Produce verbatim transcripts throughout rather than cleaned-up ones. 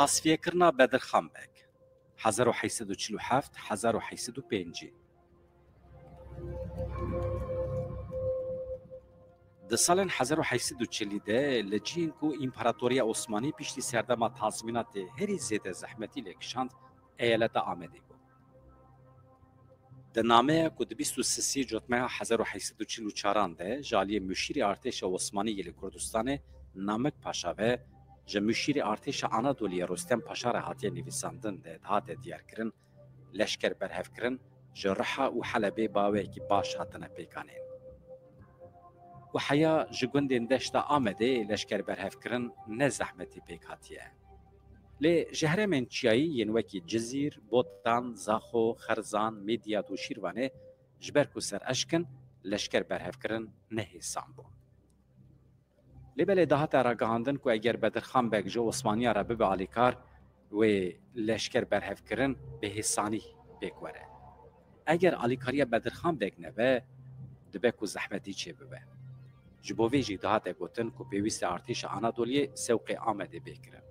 Tasfiyekirina Bedirxan Beg, hezar û heyt sed û çil û heft, hezar û heyt sed û pêncî. Di salên hezar û heyt sed û çilî de li cihên ku Împaratoriya Osmanî piştî serdema tazmînatê herî zêde zehmetî lê kişand, eyaleta Amedê bû. Di nameya ku di bîst û sisê cotmeha hezar û heyt sed û çil û çaran de ji aliyê muşîrê artêşa Osmanî yê li Kurdistanê Namik Paşa ve ji muşîrê artêşa Anadoliyê Rostem Paşa re hatiye nivîsandin de dihate diyarkirin, leşker berhevkirin ji Riha û Helebê bi awayekî baş hatine pêkanîn. Û heya ji gundên deşta Amedê leşker berhevkirin ne zehmetî pêk hatiye. Lê ji herêmên çiyayî yên wekî Cizîr, Botan, Zaxo, Xerzan, Midyat û Şîrvanê ji ber ku ser eşk in, leşker berhevkirin ne hêsan bû. Lê belê dihate ragihandin ku eger Bedirxan Beg ji Osmaniya re bibe alîkar, wê leşker berhevkirin bi hêsanî pêk were. Eger alîkariya Bedirxan Beg nebe, dibe ku zehmetî çêbibe. Ji bo vê jî dihate gotin ku pêwîst e artêşa Anadoliyê sewqê Amedê bê kirin.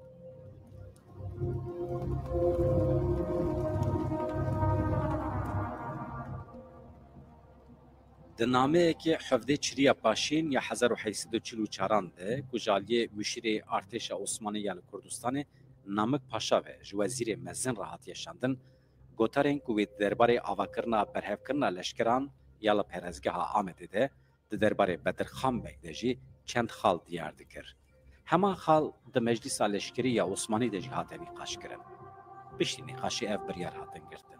Di nameyekê hevdê Çiriya Paşîn ya hezar û heyt sed û çil û çaran de ku ji aliyê muşîrê artêşa Osmanî ya li Kurdistanê Namik Paşa ve ji wezîrê mezin re hatiye şandin, gotarên ku wê di derbarê avakirina berhevkirina leşkeran ya li perestgeha Amedê de di derbarê Bedirxan Beg de jî çend xal diyar dikir. Heman xal di Meclîsa Leşkerî ya Osmanî de jî hate nîqaşkirin. Piştî nîqaşê ev biryar hatin girtin.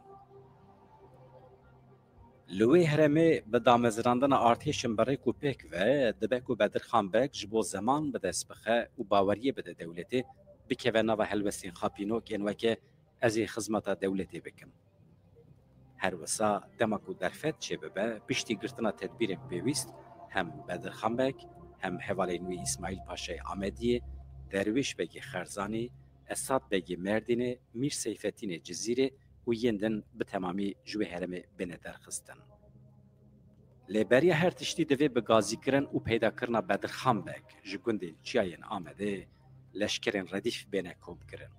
Li wê herêmê bi damezrandina artêşên bi rêk û pêk ve dibe ku Bedirxan Beg ji bo zeman bi dest bixe û baweriyê bide dewletê, bikeve nava helwestên xapînok ên weke "Ez ê xizmeta dewletê bikim". Her wisa dema ku derfet çêbibe, piştî girtina tedbîrên pêwîst, hem Bedirxan Beg, hem hevalên wî Îsmaîl Paşayê Amediyê, Derwêş Begê Xerzanî, Esad Begê Mêrdînê, Mîr Seyfetînê Cizîrê û yên din bi temamî ji wê herêmê bêne derxistin. Lê beriya her tiştî divê bi gazîkirin û peydakirina Bedirxan Beg ji gundên çiyayên Amedê leşkerên redîf bêne komkirin.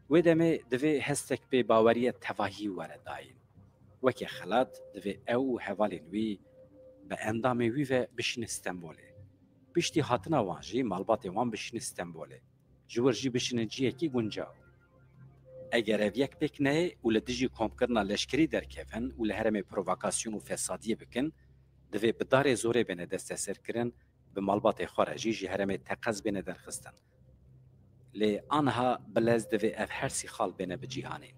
Wê demê divê hestek bêbaweriya tevahî were dayîn. Weke xelat divê ew û hevalên wî bi endamên wî ve bişîne Stenbolê. Piştî hatina wan jî malbatên wan bişîne Stenbolê. Ji wir jî bişînin cihekî guncaw. Eger ev yek pêk neyê û li dijî komkirina leşkerî derkevin û li herêmê provokasyon û fesadiyê bikin, divê bi darê zorê bêne desteserkirin, bi malbatê xwe re jî ji herêmê teqez bêne derxistin. Lê aniha bi lez divê ev her sî xal bêne bi cîhanê.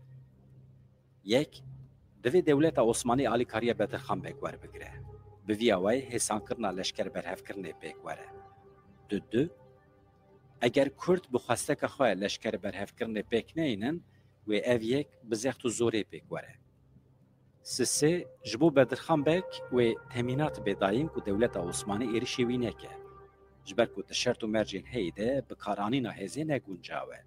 Yek, divê dewleta Osmanî alîkariya Bedirxan Beg werbigire. Bi vî awayî hêsankirina leşker berhevkirinê pêk were. Du du, eger Kurd bi xwesteka xwe leşker berhevkirinê pêk neynin, wê ev yek bi zext û zorê pêk were. Sisê, ji bo Bedirxan Beg wê temînat bê dayîn ku dewleta Osmanî êrişê wî neke. Ji ber ku di şert û mercên heyî de bikaranîna hêzê ne guncaw e.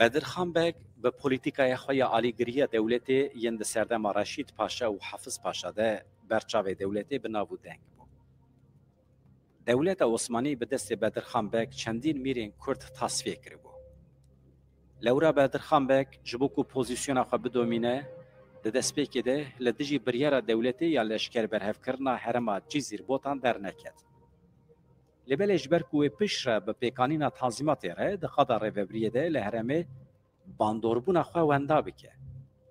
Bedirxan Beg bi polîtîkaya xwe ya alîgiriya dewletê yên di serdema Reşîd Paşa û Hafiz Paşa de berçavê dewletê bi nav û deng bû. Dewleta Osmanî bi destê Bedirxan Beg çendîn mîrên Kurd tasfiye kiribû. Lewra Bedirxan Beg ji bo ku pozîsyona xwe bidomîne, di destpêkê de li dijî biryara dewletê ya leşker berhevkirina herêma Cizîr Botan derneket. Lê belê ji ber ku wê piştre bi pêkanîna tanzîmatê re di qada rêvebiriyê de li herêmê bandorbûna xwe wenda bike,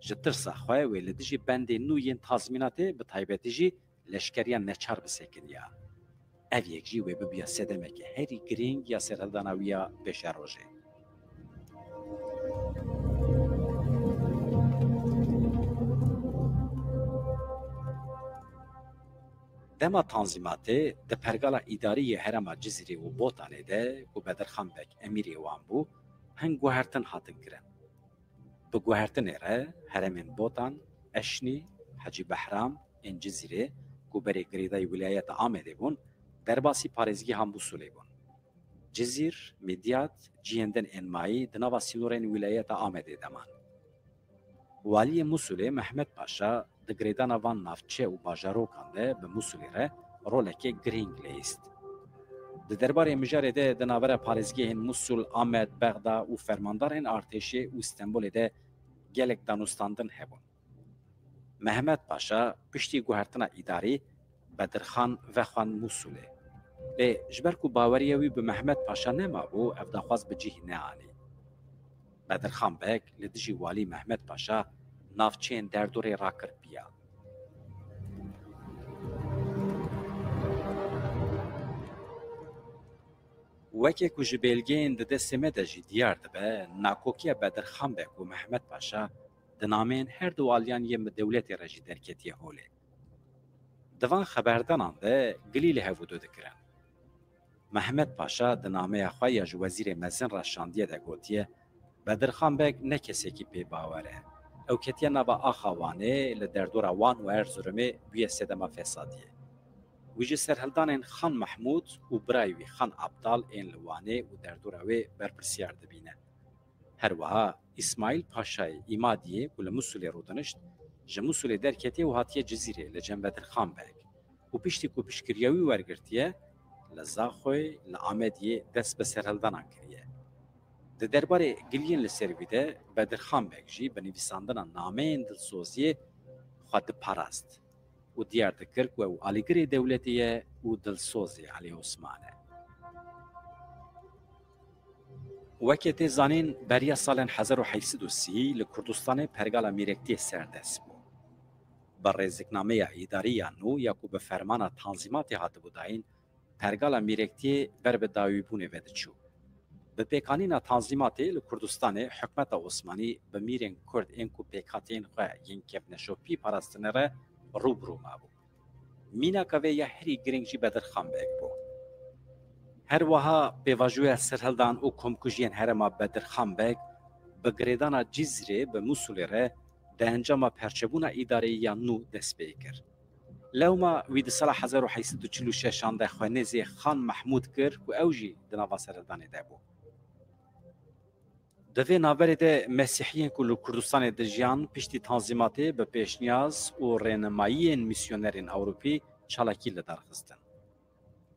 ji tirsa xwe wê li dijî bendên nû yên tazmînatê, bi taybetî jî leşkeriyan neçar bisekiniya. Ev yek jî wê bibiya sedemeke herî girîng ya serhildana wî ya pêşerojê. Dema tanzîmatê di pergala îdarî yê herêma Cizîrê û Botanê de ku Bedirxan Beg emîrê wan bû, hin guhertin hatin kirin. Bi guhertinê re herêmên Botan, Eşnî, Hecî Behram ên Cizîrê ku berê girêdayî wîlayeta Amedê bûn, derbasî parêzgeha Mûsilê bûn. Cizîr, Midyat, cihên din ên mayî di nava sînorên wîlayeta Amedê de man. Waliyê Mûsulê Mehmet Paşa di girêdana van navçe û bajarokan de bi Mûsulê re roleke girîng leyîst. Di derbarê mijarê de di navbera parêzgehên Mûsul, Amed, Bexda û fermandarên artêşê û Stenbolê de gelek danûstandin hebûn. Mehmet Paşa piştî guhertina îdarî Bedirxan vexwend Mûsulê. Lê ji ber ku baweriya wî bi Mehmet Paşa nemabû, ev daxwaz bi cih neanî. Bedirxan Beg li dijî walî Mehmet Paşa navçeyên derdorê rakir piya. Weke ku ji belgeyên di destê me de jî diyar dibe, nakokiya Bedirxan Beg û Mehmet Paşa di nameyên her du aliyan yên bi dewletê re jî derketiye holê. Di van xeberdanan de gilî li hev û du dikirin. Mehmet Paşa di nameya xwe ya ji wezîrê mezin re şandiye de gotiye, Bedirxan Beg ne kesekî pê bawer e. Ew ketiye nava axa Wanê, li derdora Wan û Erzurumê bûye sedema fesadiyê. Wî ji serhildanên Xan Mehmûd û birayê wî Xan Abdal ên li Wanê û derdora wê berpirsiyar dibîne. Her wiha Îsmaîl Paşayê Îmadiyê ku li Mûsulê rûdinişt, ji Mûsulê derketiye û hatiye Cizîrê li cem Bedirxan Beg û piştî ku piştgiriya wî wergirtiye, li Zaxoyê, li Amediyê dest bi serhildanan kiriye. Di derbarê giliyên li ser wî de Bedirxan Beg jî bi nivîsandina nameyên dilsoziyê xwe diparast û diyar dikir ku ew alîgirê dewletê ye û dilsozê Elî Osman e. Weke tê zanîn, beriya salên hezar û heyt sed û sî li Kurdistanê pergala mîrektiyê serdest bû. Bi rêziknameya îdarî ya nû ya ku bi fermana tanzîmatê hatibû dayîn, pergala mîrektiyê ber bi dawîbûnê ve diçû. Bi pêkanîna tanzîmatê li Kurdistanê hikûmeta Osmanî bi mîrên Kurd ên ku pêkhateyên xwe yên kevneşopî parastine re rû bi rû mabû. Mînaka vê ya herî girîng jî Bedirxan Beg bû. Her wiha pêvajoya serhildan û komkujiyên herêma Bedirxan Beg bi girêdana Cizrê bi Mûsulê re di encama perçebûna îdareyê ya nû dest pê kir. Lewma wî di sala hezar û heyt sed û çil û şeşan de xwe nêzê Xan Mehmûd kir ku ew jî di nava serhildanê de bû. Di vê navberê de Mesîhiyên ku li Kurdistanê dijiyan piştî tanzîmatê bi pêşniyaz û rênimayiyên mîsyonerên Ewropî çalakî li dar xistin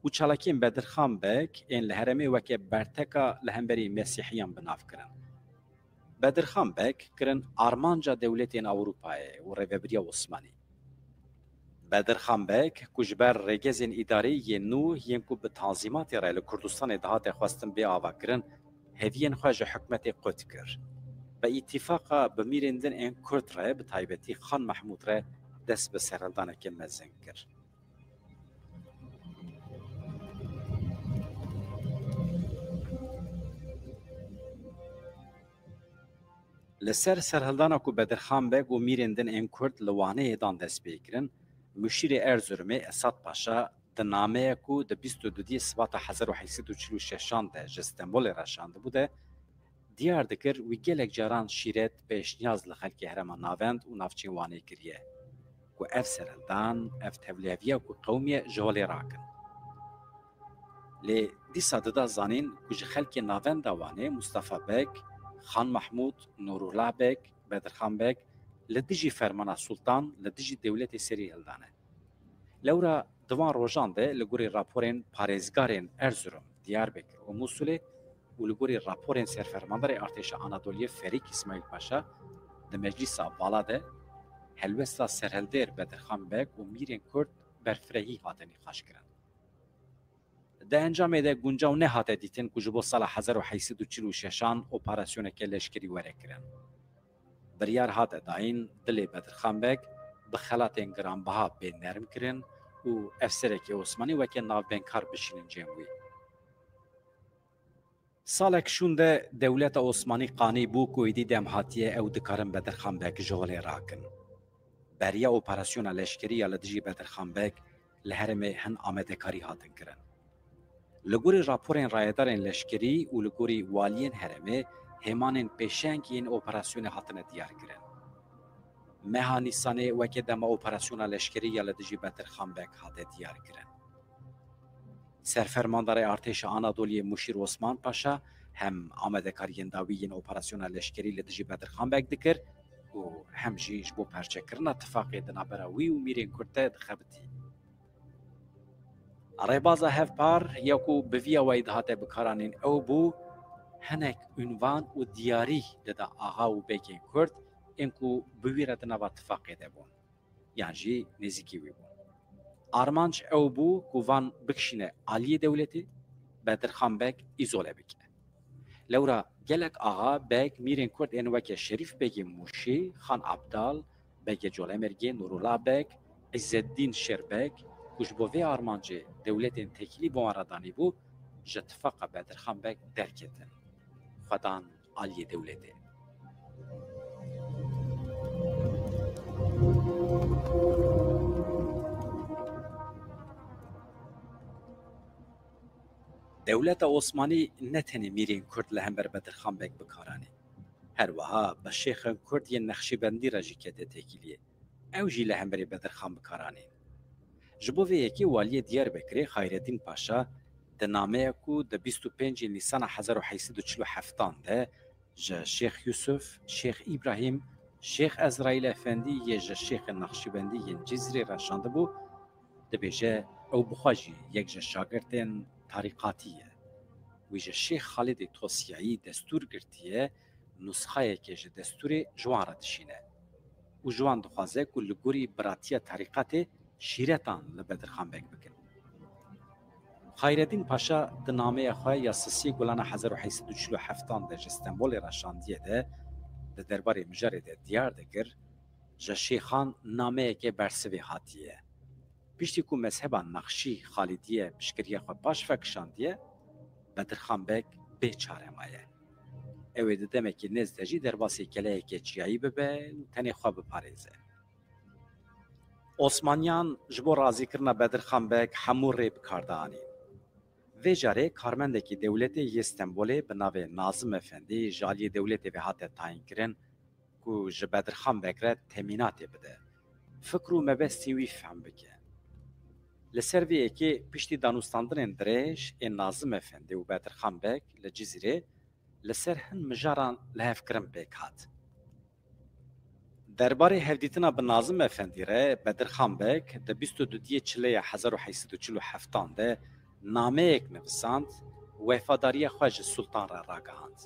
û çalakiyên Bedirxan Beg ên li herêmê weke berteka li hemberî Mesîhiyan bi nav kirin. Bedirxan Beg kirin armanca dewletên Ewropayê û rêvebiriya Osmanî. Bedirxan Beg, ku ji ber rêgezên îdarî yên nû yên ku bi tanzîmatê re li Kurdistanê dihate xwestin bê avakirin, heviyên xwe ji hikûmetê qut kir. Bi îtîfaqa bi mîrên din ên Kurd re, bi taybetî Xan Mehmûd re dest bi serhildaneke mezin kir. Li ser serhildana ku Bedirxan Beg û mîrên din ên Kurd li Waneyê dan destpêkirin, muşîrê Erzurumê Esat Paşa di nameyek ku di bîst û dudiyê Sibata hezar û heyt sed û çil û şeşan de ji Stenbolê re şandibû de diyar dikir, wî gelek caran şîret, pêşniyaz li xelkê herêma navend û navçeyên Wanê kiriye ku ev serhildan, ev tevlîheviya ku qewimiye ji holê rakin. Lê dîsa dida zanîn ku ji xelkê navenda Wanê Mustafa Beg, Xan Mehmûd, Nûrullah Beg, Bedirxan Beg li dijî fermana Sultan, li dijî dewletê serî hildane. Lewra di van rojan de li gorî raporên parêzgarên Erzurum, Diyarbekir û Mûsulê û li gorî raporên serfermandarê artêşa Anadoliyê Ferîk Îsmaîl Paşa di Meclîsa Vala de helwesta serhildêr Bedirxan Beg û mîrên Kurd berfirehî hate nîqaşkirin. Di encamê de guncaw nehate dîtin ku ji bo sala hezar û heyt sed û çil û şeşan operasyoneke leşkerî were kirin. Biryar hate dayîn dilê Bedirxan Beg bi xelatên giranbiha bê nermkirin û efserekê Osmanî weke navbeynkar bişînin cem wî. Salek şûn de dewleta Osmanî qanî bû ku êdî dem hatiye ew dikarin Bedirxan Beg ji holê rakin. Beriya operasyona leşkerî ya li dijî Bedirxan Beg li herêmê hin amadekarî hatin kirin. Li gorî raporên rayedarên leşkerî û li gorî waliyên herêmê hêmanên pêşeng yên operasyonê hatine diyar kirin. Meha Nîsanê weke dema operasyona leşkerî ya li dijî Bedirxan Beg hate diyar kirin. Serfermandarê Artêşa Anadoliyê Muşîr Osman Paşa hem amadekariyên dawî yên operasyona leşkerî li dijî Bedirxan Beg dikir û hem jî ji bo perçekirina tifaqê di navbera wî û mîrên Kurd de dixebitî. Rêbaza hevpar ya ku bi vî awayî dihate bikaranîn ew bû, hinek unvan û diyarî dida axa û begên Kurd ên ku bi wî re di nava tifaqê de bûn yan jî nêzîkî wî bûn. Armanc ew bû ku van bikişîne aliyê dewletê, Bedirxan Beg îzole bike. Lewra gelek axa, beg, mîrên Kurd ên weke Şerîf Begê Mûşî, Xan Abdal, Begê Colemêrgê, Nurullah Beg, Îzzeddîn Şêrbeg, ku ji bo vê armancê dewletên têkilî bi wan re danîbû, ji tifaqa Bedirxan Beg derketin. Xwe dan aliyê dewletê. Dewleta Osmanî ne tenê mîrên Kurd li hember Bedirxan Beg bikaranî. Her wiha bi şêxên Kurd yên Nexşîbendî re jî kete têkiliyê. Ew jî li hemberî Bedirxan bikaranîn. Ji bo vê yekê waliyê Diyarbekirê Xayredîn Paşa di nameya ku di bîst û pêncê Nîsana hezar û heyt sed û çil û heftan de ji Şêx Yusuf, Şêx Îbrahîm, Şêx Ezraîl Efendî yê ji şêxên Nexşîbendî yên Cizrê re şandibû, dibêje ew bi xwe jî yek ji şagirtên tarîqatî ye. Wî ji Şêx Xalidê Tosyayî destûr girtiye, nusxayeke ji destûrê ji wan re dişîne û ji wan dixwaze ku li gorî biratiya tarîqatê şîretan li Bedirxan Beg bikin. Xayredîn Paşa di nameya xwe ya sisê Gulana hezar û heyt sed û çil û heftan de ji Stenbolê re şandiye de, di derbarê mijarê de diyar dikir, ji şêxan nameyeke bersivê hatiye. Piştî ku mezheba Nexşî Xalîdiye piştgiriya xwe paş vekişandiye, Bedirxan Beg bê çare maye. Ew ê di demekî nêz de jî derbasî keleyeke çiyayî bibe û tenê xwe biparêze. Osmaniyan ji bo razîkirina Bedirxan Beg hemû rê bi kar dianîn. Vê carê karmendekî dewletê yê Stenbolê bi navê Nazim Efendî ji aliyê dewletê ve hate tayînkirin ku ji Bedirxan Beg re temînatê bide, fikr û mebestên wî fehm bike. Li ser vê yekê piştî danûstandinên dirêj ên Nazim Efendî û Bedirxan Beg li Cizîrê li ser hin mijaran lihevkirin pêk hat. Derbarê hevdîtina bi Nazim Efendî re Bedirxan Beg di bîst û duyê Çileya hezar û heyt sed û çil û heftan de nameyek nivisand, wefadariya xwe ji Sultan re ragihand.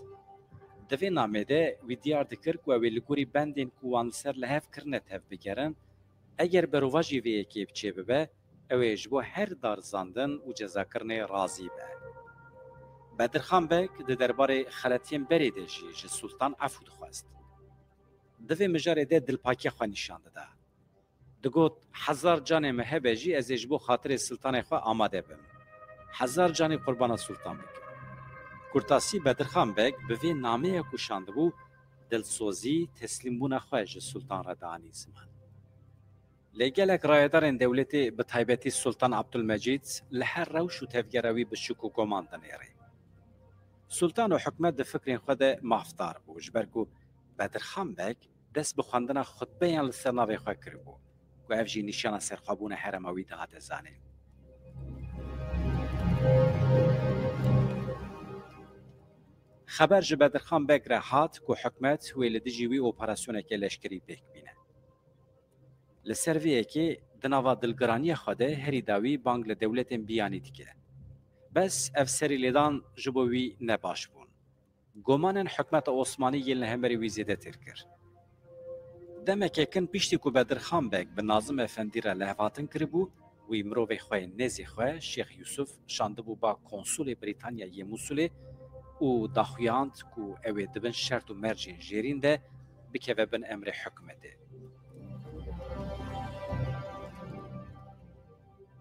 Di vê namê de wî diyar dikir ku ew ê li gorî bendên ku wan li ser li hev kirine tevbigerin, eger berovajî vê yekê çêbibe, ew ê ji bo her darizandin û cezakirinê razî be. Bedirxan Beg di derbarê xeletiyên berê de jî ji Sultan efû dixwest. Di vê mijarê de dilpakiya xwe nîşan dida. Digot, hezar canê min hebe jî ez ê ji bo xatirê Sultanê xwe amade bim. Hezar canî qurbana Sultan bikim. Kurtasî Bedirxan Beg bi vê nameya ku şandibû, dilsozî, teslîmbûna xwe ji Sultan re dianî ziman. Lê gelek rayedarên dewletê, bi taybetî Sultan Abdulmecîd, li her rewş û tevgera wî bi şik û goman dinêrî. Sultan û hikûmet di fikrên xwe de mafdar bû, ji ber ku Bedirxan Beg dest bi xwendina xutbeyan li ser navê xwe kiribû, ku ev jî nîşana serxwebûna herêma wî dihate zanîn. Xeber ji Bedirxan Beg re hat ku hikûmet wê li dijî wî operasyoneke leşkerî pêk bîne. Li ser vê yekê di nava dilgiraniya xwe de herî dawî bang li dewletên biyanî dike. Bes ev serîlêdan ji bo wî ne baş bûn. Gomanên hikûmeta Osmanî yên li hemberî wî zêdetir kir. Demeke kin piştî ku Bedirxan Beg bi Nazim Efendî re lihevhatin kiribû, wî mirovê xwe yê nêzî xwe, Şêx Yûsif, şandibû ba konsulê Brîtanya yê Mûsulê û daxuyand ku ew ê di bin şert û mercên jêrîn de bikeve bin emrê hikûmetê.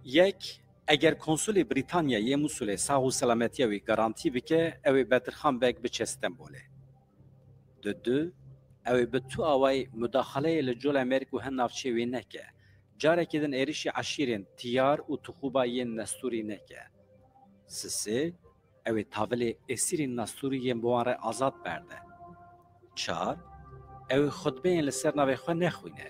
Yek, eger konsulê Brîtanya yê Mûsulê sax û selametiya wî garantî bike, ew ê Bedirxan Beg biçe Stenbolê. Di du, ew ê bi tu awayî mudaxaleyê li Colemêrg û hin navçeyê wê neke. Carekê din êrişî eşîrên Tiyar û Tixûba yên Nestûrî neke. Sisê, ew ê tavilê êsîrên Nestûrî yên bi wan re azad berde. Çar, ew ê xutbeyên li ser navê xwe nexwîne.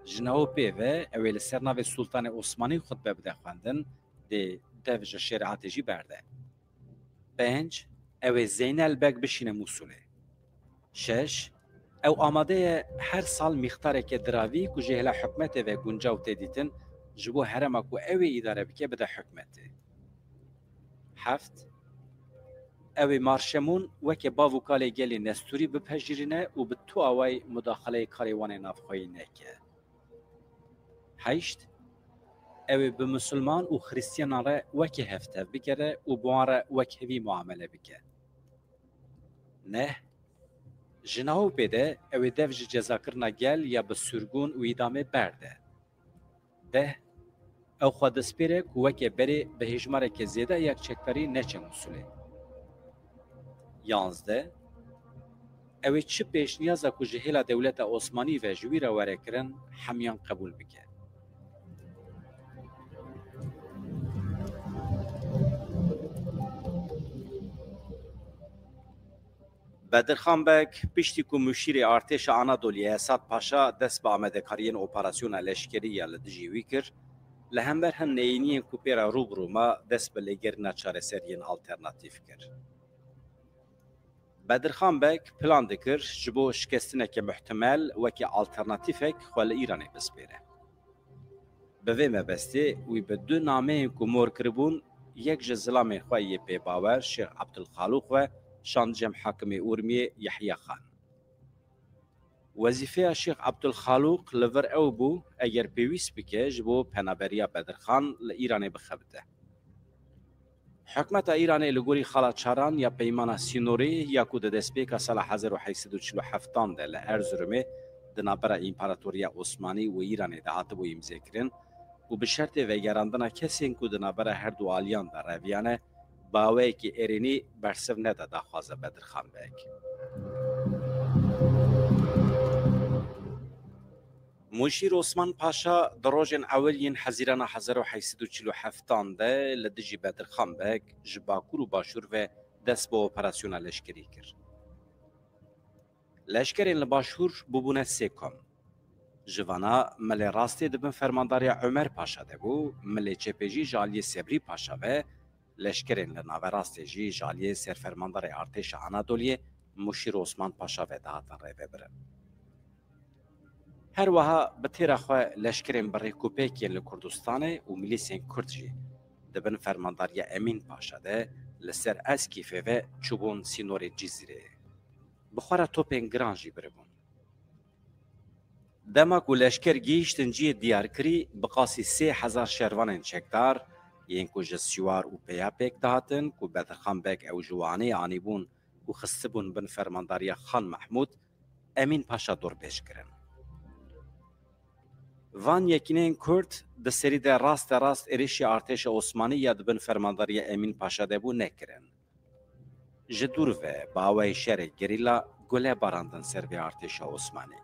Ji nav û pê ve ew ê li ser navê Sultanê Osmanî xutbe bide xwendin, dê tev ji şerîetê jî berde. Pênc, ew ê Zeynel Beg bişîne Mûsulê. Şeş, ew amade ye her sal mîxtareke diravî ku ji hêla hikûmetê ve guncaw tê dîtin, ji bo herêma ku ew ê îdare bike bide hikûmetê. Heft, ew ê Marşemûn weke bav û kalê gelê Nestûrî bipejirîne û bi tu awayî mudaxaleyê karê wan ê navxweyî neke. Heşt, ew ê bi misilman û xirîstiyanan re weke hev tev bikere û bi wan re wekhevî muamele bike. Neh, ji nahopê de ew ê dev ji cezakirina gel ya bi sirgûn û îdamê berde. Deh, ew xwe dispêre ku weke berê bi hêjmareke zêde ya çekdarî neçe Mûsulê. Yanzdeh, ew ê çi pêşniyaza ku ji hêla dewleta Osmanî ve ji wî re were kirin, hemiyan qebûl bike. Bedirxan Beg, piştî ku muşîrê artêşa Anadoliyê Esad Paşa dest bi amadekariyên operasyona leşkerî ya li dijî wî kir, li hember hin neyîniyên ku pê re rû bi rû ma, dest bi lêgerîna çareseriyên alternatîf kir. Bedirxan Beg plan dikir ji bo şikestineke muhtemel weke alternatîfek xwe li Îranê bispêre. Bi vê mebestê wî bi du nameyên ku mor kiribûn, yek ji zilamên xwe yê pêbawer Şêx Ebdulxalûq ve şand cem hakimê Urmiyê Yehya Xan. Wezîfeya Şêx Ebdulxalûq li vir ew bû, eger pêwîst bike, ji bo penaberiya Bedirxan li Îranê bixebite. Hikûmeta Îranê li gorî xala çaran ya peymana sînorî ya ku di destpêka sala hezar û heyt sed û çil û heftan de li Erzurumê di navbera Împaratoriya Osmanî û Îranê de hatibû îmzekirin û bi şertê vegerandina kesên ku di navbera her du aliyan de reviyane, bi awayekî erênî bersiv neda daxwaza Bedirxan Beg. Mûşîr Osman Paşa di rojên ewil yên Hezîrana hezar û heyt sed û çil û heftan de li dijî Bedirxan Beg ji bakur û başûr ve dest bi operasyona leşkerî kir. Leşkerên li başûr bûbûne sê kom. Ji vana milê rastê di bin fermandariya Omer Paşa de bû, milê çepê jî ji aliyê Sebrî Paşa ve, leşkerên li naverastê jî ji aliyê serfermandarê artêşa Anadoliyê Mûşîr Osman Paşa ve dihatin rêvebirin. Her wiha bi têra xwe leşkerên bi rêkûpêk yên li Kurdistanê û milîsên Kurd jî di bin fermandariya Emîn Paşa de li ser Eskîfê ve çûbûn sînorê Cizîrê. Bi xwe re topên giran jî biribûn. Dema ku leşker gihîştin cihê diyarkirî, bi qasî sê hezar şervanên çekdar, yên ku ji Siwar û Peya pêk dihatin, ku Bedirxan Beg ew ji Wanê anîbûn û xistibûn bin fermandariya Xan Mehmûd, Emîn Paşa dorpêç kirin. Van yekîneyên Kurd di serî de raste rast êrişî artêşa Osmanî ya di bin fermandariya Emîn Paşa de bû nekirin. Ji dûr ve bi awayê şerê gerîla gule barandin ser vê artêşa Osmanî.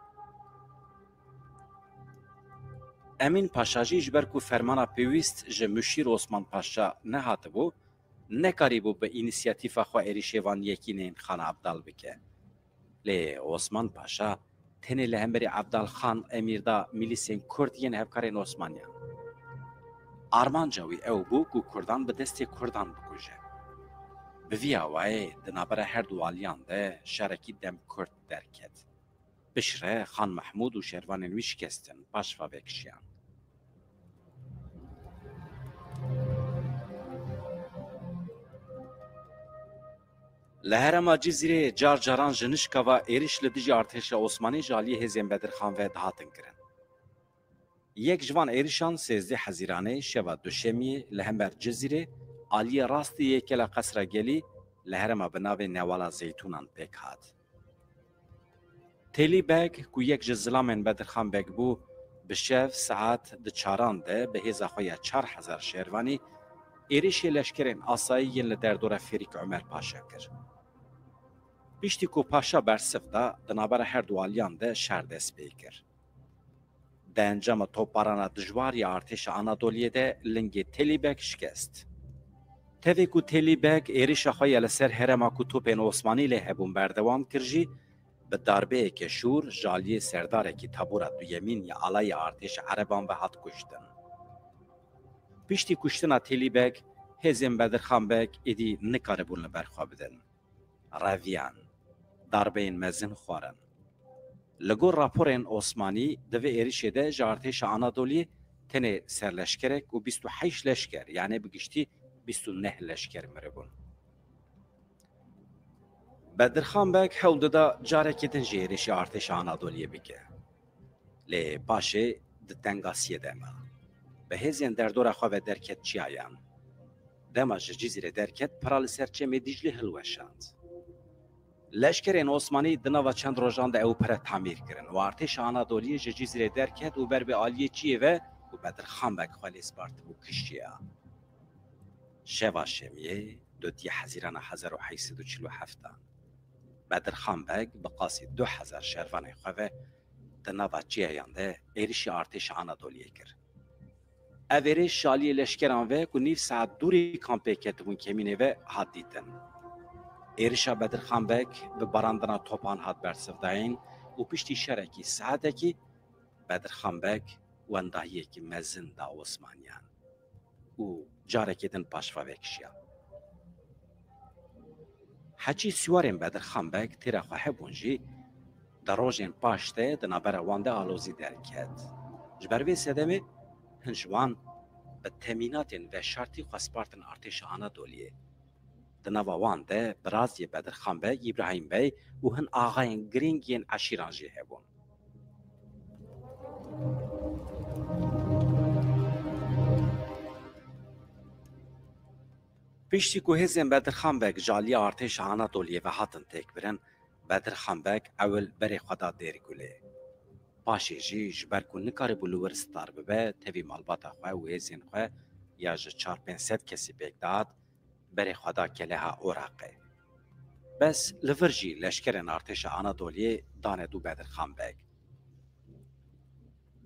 Emîn Paşa jî ji ber ku fermana pêwîst ji Muşîr Osman Paşa nehatibû, nekarîbû bi înîsiyatîfa xwe êrişê van yekîneyên Xan Ebdal bike. Lê Osman Paşa tenê li hemberî Evdal Xan Emîr da milîsên Kurd yên hevkarên Osmaniyan. Armanca wî ew bû ku Kurdan bi destê Kurdan bikuje. Bi vî awayê di navbera her du aliyan de şerekî dem kurt derket. Piştre Xan Mehmûd û şervanên wî şikestin, paşva vekişiyan. Li herêma Cizîrê car caran ji nişka ve êriş li dijî artêşa Osmanî ji aliyê hêzên Bedirxan ve dihatin kirin. Yek ji van êrişan sêzdeh Hezîranê, şeva Duşemiyê, li hember Cizîrê, aliyê rastî yê Kela Qesra Gelî, li herêma bi navê Newala Zeytûnan pêk hat. Têlî Beg, ku yek ji zilamên Bedirxan Beg bû, bi şev saet di çaran de bi hêza xwe ya çar hezar şervanî êrişê leşkerên asayî yên li derdora Fêrîk Omer Paşa kir. Piştî ku Paşa bersiv da, di navbera her du aliyan de şer dest pê kir. Di encama topbarana dijwar ya artêşa Anadoliyê de lingê Têlî Beg şikest. Tevê ku Têlî Beg êrişa xwe ya li ser herêma ku topên Osmanî lê hebûn berdewam kir jî, bi darbeyeke şûr ji aliyê serdarekî tabora duyemîn ya alayê artêşa Ereban ve hat kuştin. Piştî kuştina Têlî Beg, Hêzên Bedirxan Beg êdî nikaribûn li ber xwe bidin. Reviyan, darbeyên mezin xwarin. Li gor raporên Osmanî, di vê êrişê de ji artêşa Anadoliyê tenê serleşkerek û bîst û heşt leşker, yanê bi giştî bîst û neh leşker miribûn. Bedirxan Beg hewl dida carekê din jî êrişî artêşa Anadoliyê bike. Lê paşê di tengasiyê de ma. Bi hêzên derdora xwe ve derket çiyayan. Dema ji Cizîrê derket, pira li ser çemê Dîclê hilweşand. Leşkerên Osmanî di nava çend rojan de ew pire tamîr kirin û artêşa Anadoliyê ji Cizîrê derket û ber bi aliyê çiyê ve ku Bedirxan Beg xwe lê spartibû kiştiya. Şeva Şemiyê, dotiyê Hezîrana hezar û heyt sed û çil û heftan, Bedirxan Beg bi qasî du hezar şervanê xwe ve di nava çiyayan de êrişî artêşa Anadoliyê kir. Ev êriş ji aliyê leşkeran ve ku nîv saet dûrî kampê ketibûn kemînê ve hat dîtin. Êrişa Bedirxan Beg bi barandina topan hat bersivdayîn û piştî şerekî saetekî Bedirxan Beg wendahiyekî mezin da Osmaniyan û carekê din paşva vekişiya. Heçî siwarên Bedirxan Beg têra xwe hebûn jî di rojên paş de di navbera wan de alozî derket. Ji ber vê sedemê hin ji wan bi temînatên veşartî xwe spartin artêşa Anadoliyê. Di nava wan de biraziyê Bedirxan Beg, Îbrahîm Bey û hin axayên girîng yên eşîran jî hebûn. Piştî ku hêzên Bedirxan Beg ji aliyê artêşa Anadoliyê ve hatin têkbirin, Bedirxan Beg ewil berê xwe da Dêrgulê. Paşê jî ji ber ku nikaribû li wir star bibe, tevî malbata xwe û hêzên xwe ya ji çar pênc sed kesî pêk dihat, berê xwe da keleha Oraqê. Bes li vir jî leşkerên artêşa Anadoliyê dane dû Bedirxan Beg.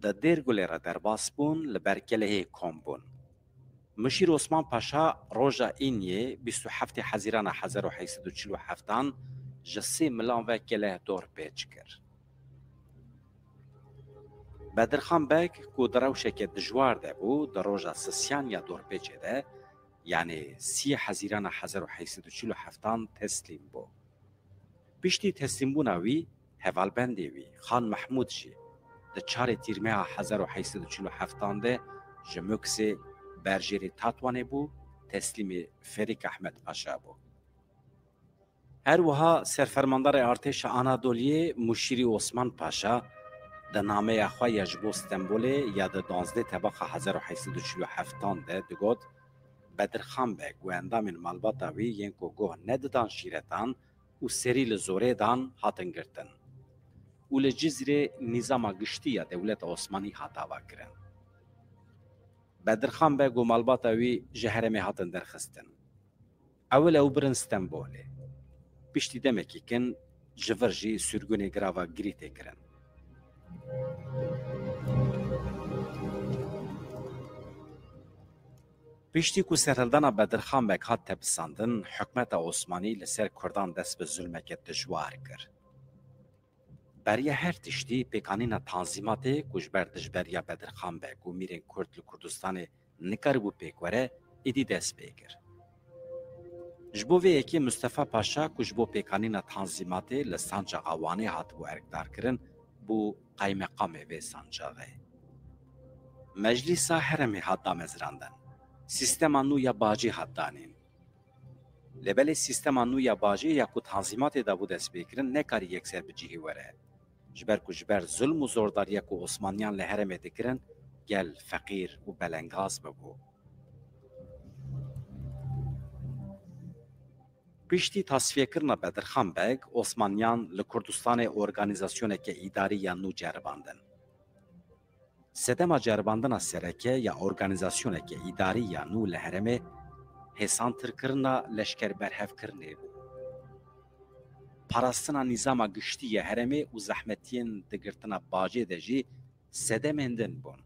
Di Dêrgulê re derbas bûn, li ber kelehê kom bûn. Mişîr Osman Paşa roja Îniyê bîst û heftê Hezîrana hezar û heyt sed û çil û heftan ji sê milan ve keleh dorpêç kir. Bedirxan Beg ku di rewşeke dijwar de bû, di roja sisiyan ya dorpêçê de, yanê sî Hezîrana hezar û heyt sed û çil û heftan teslîm bû. Piştî teslîmbûna wî, hevalbendê wî, Xan Mehmûd jî di çarê Tîrmeha hezar û heyt sed û çil û heftan de ji Muksê berjêrê Tatwanê bû, teslîmê Ferîk Ehmed Paşa bû. Her wiha serfermandarê artêşa Anadoliyê Muşîrî Osman Paşa di nameya xwe ya ji bo Stenbolê ya di duwazdeh Tebaxa hezar û heyt sed û çil û heftan de digot, Bedirxan Beg û endamên malbata wî yên ku goh nedidan şîretan û serî li zorê dan hatin girtin û li Cizrê nîzama giştî ya dewleta Osmanî hat avakirin. Bedirxan Beg û malbata wî ji herêmê hatin derxistin. Ewil ew birin Stenbolê. Piştî demekî kin ji vir jî sürgûnê girava girî tê kirin. Piştî ku serhildana Bedirxan Beg hat tepisandin, hikûmeta Osmanî li ser Kurdan dest bi zulmeke dijwar kir. Beriya her tiştî, pêkanîna tanzîmatê ku ji ber dijberiya Bedirxan Beg û mîrên Kurd li Kurdistanê nikaribû pêk were, êdî dest pê kir. Ji bo vê yekê Mustefa Paşa ku ji bo pêkanîna tanzîmatê li sancaxa Wanê hatibû erkdarkirin, bû qaymeqamê vê sancaxê. Meclîsa Herêmê hat damezrandin. Sîstema nû ya bacê hat danîn. Lê belê sîstema nû ya bajê ya ku tanzîmatê dabû destpêkirin nekarî yekser bi cihê were. Ji ber ku ji ber zulm û zordariya ku Osmaniyan li herêmê dikirin, gel feqîr û belengaz bibû. Piştî tasfiyekirina Bedirxan Beg, Osmaniyan li Kurdistanê organîzasyoneke îdarî ya nû ceribandin. Sedema ceribandina sereke ya organîzasyoneke îdarî ya nû li herêmê hêsantirkirina leşkerberhevkirinê bû. Parastina nîzama giştî ya herêmê û zehmetiyên di girtina bacê de jî sedemên din bûn.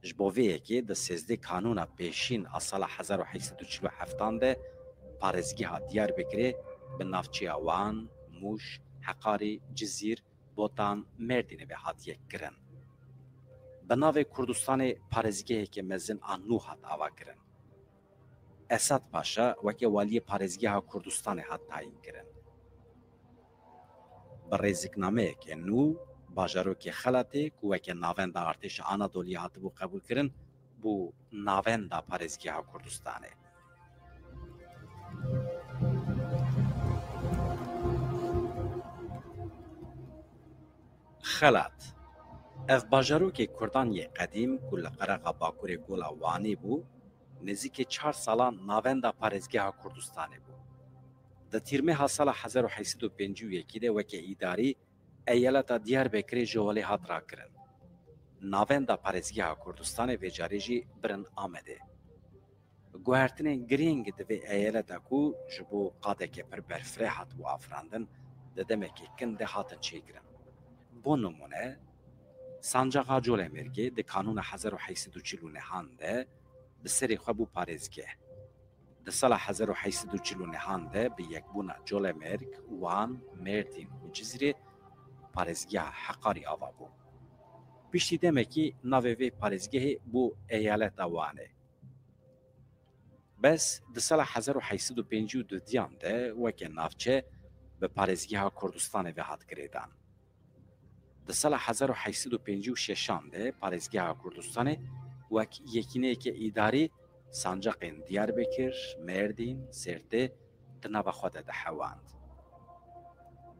Ji bo vê yekê di sêzdeh Kanûna Pêşîn a sala hezar û heyt sed û çil û heftan de parêzgeha Diyarbekirê bi navçeya Wan, Mûş, Heqarî, Cizîr, Botan, Mêrdînê ve hatiye kirin. Bi navê Kurdistanê parêzgeheke mezin a nû hat avakirin. Esad Paşa weke waliyê parêzgeha Kurdistanê hat tayînkirin. Bi rêziknameyeke nû, bajarokê Xelatê ku weke navenda artêşa Anadoliyê hatibû qebûlkirin, bû navenda parêzgeha Kurdistanê. Xelat. Ev bajarokê Kurdan yê qedîm ku li qerexa bakurê Gola Wanê bû, nêzîkî çar salan navenda parêzgeha Kurdistanê bû. Di tîrmeha sala hezar û heyt sed û pêncî û yekî de weke îdarî eyaleta Diyarbekirê ji holê hat rakirin. Navenda parêzgeha Kurdistanê vê carê jî birin Amedê. Guhertinên girîng di vê eyaleta ku ji bo qadeke pir berfireh hatibû afirandin, di demekê kin de hatin çêkirin. Bo nimûne, Sancaxa Colemêrgê di kanûna hezar û heyt sed û çil û nehan de bi serê xwe bû parêzgeh. Di sala hezar û heyt sed û çil û nehan de bi yekbûna Colemêrg, Wan, Mêrdîn û Cizîrê parêzgeha Heqarî ava bû. Piştî demekî navê vê parêzgehê bû Eyaleta Wanê. Bes di sala hezar û heyt sed û pêncî û dudiyan de weke navçe bi parêzgeha Kurdistanê ve hat girêdan. Di sala hezar û heyt sed û pêncî û şeşan de parêzgeha Kurdistanê wek yekîneyeke îdarî sancaqên Diyarbekir, Mêrdîn, Sêrtê di nava xwe de dihewand.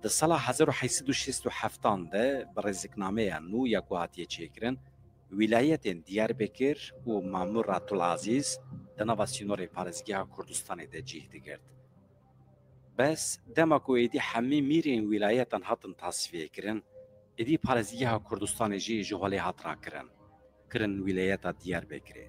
Di sala hezar û heyt sed û şêst û heftan de bi rêziknameya nû ya ku hatiye çêkirin, wîlayetên Diyarbekir û Mamûra Tulazîz di nava sînorê parêzgeha Kurdistanê de cih digirt. Bes dema ku êdî hemî mîrên wîlayetan hatin tasfiyê kirin, êdî parêzgeha Kurdistanê jî ji holê hat rakirin, kirin wîlayeta Diyarbekirê.